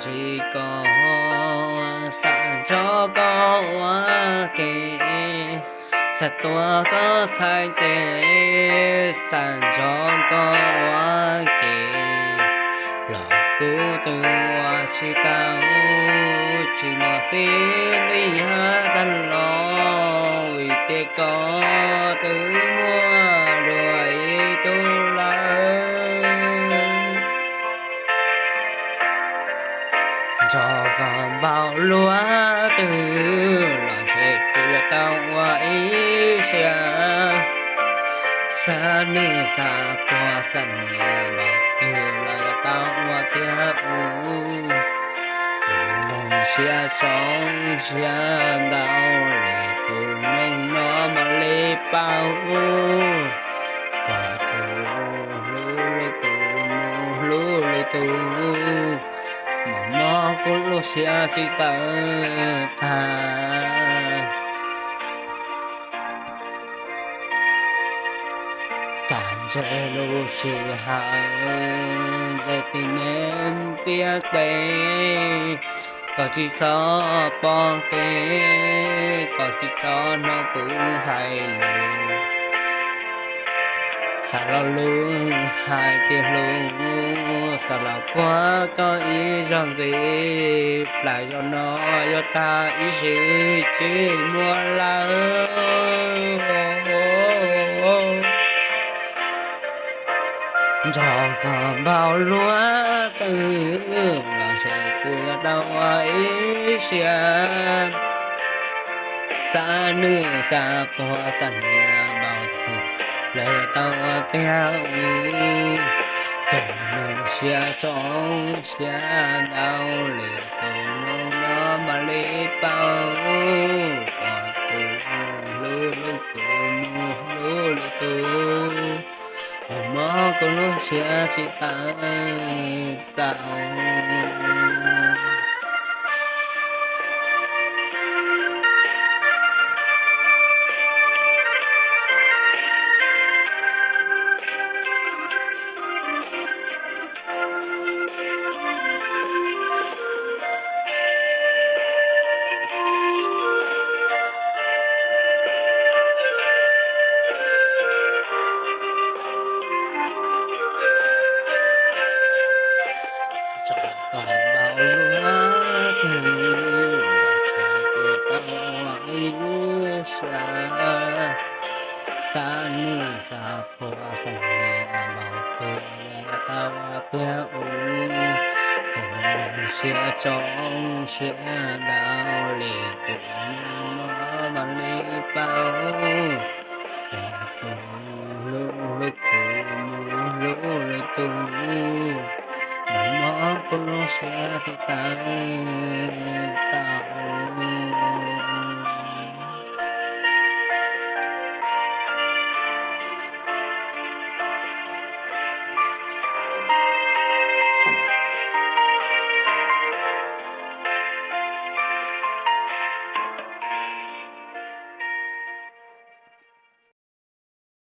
tsis koj, xav nrog koj ua ke, xav tuav koj txhais tes, xav nrog koj ua ke, los kuv twb ua tsis tau, tsis muaj xib li yav tag los, vim tias koj twb muaj dua ib tug lawm. Nrog koj npaum luaj twg los ntshe kuv yuav tau ua ib siab, xav nwj xav pog xav niam los twg los yuav tau ua tiag u. Tus neeg siab zoo siab ntau li tus neeg no mam li paub, pog tus hlub li tus mus hlub li tus, mas mob kuv lub siab tsis txawj tag. Xav ntshe lub sij hawm ntshe tib neeg tiag tes, koj tsis txhob pom kev, koj tsis txhob hnov kuv hais lus. Xav lo lus hais tias hlub, xav los puag koj ib zaug ntxiv, plaws zaum no yuav tag ib sim tsis muaj lawm. Nrog koj npaum luaj twg los ntshe kuv yuav tau ua ib siab, xav nwj xav pog xav niam npaum twg los yuav tau ua tiag u. Tus neeg siab zoo siab ntau li tus neeg no mam li paub, pog tus hlub li tus mus hlub li tus, mas mob kuv lub siab tsis txawj tau. Nrog koj npaum luaj twg los ntshe kuv yuav tau ua ib siab, xav nwj xav pog xav niam npaum twg los yuav tau ua tiag u. Tus neeg siab zoo siab ntau li tus neeg no mam li paub, pog tus hlub li tus mus hlub li tus, mas mob kuv lub siab tsis txawj tau.